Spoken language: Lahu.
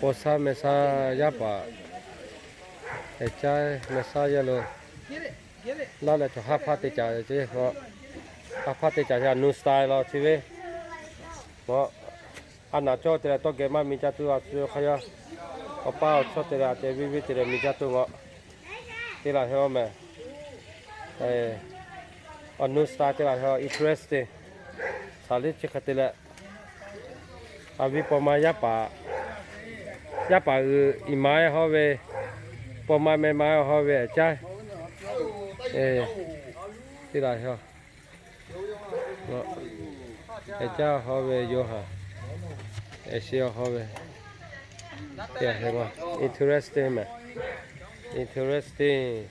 Paw sha meh sha yaˇ paˍ, e caˇ meh sha yaˇ lo laˇ leh cawˬ haˉ hpaˇ te caˍ ce. Haˉ hpaˇ te caˍ a nu style law chi ve. Mawꞈ, a naˍ cawˇ te leh tawˇ geh maˇ mi caˇ tuˬ a shu hk'a yaˇ. Awˬ paˇ awˬ chawˇ te leh a ceh viˉ viˉ te leh mi caˇ tuˬ ngaˬ te laˬ heh meh. A nu style te laˬ heh interesting. Saˍ liˇ chi hk'e te leh, a viˉ paw ma yaˇ paˍ, yaˇ paˍ g'uiˬ iˍ ma hawˇ ve, paw ma meh ma hawˇ ve caˇ te laˬ heh. E caˇ hawˇ ve yoˬ haˍ. E shi hawˇ ve, interesting meh, interesting.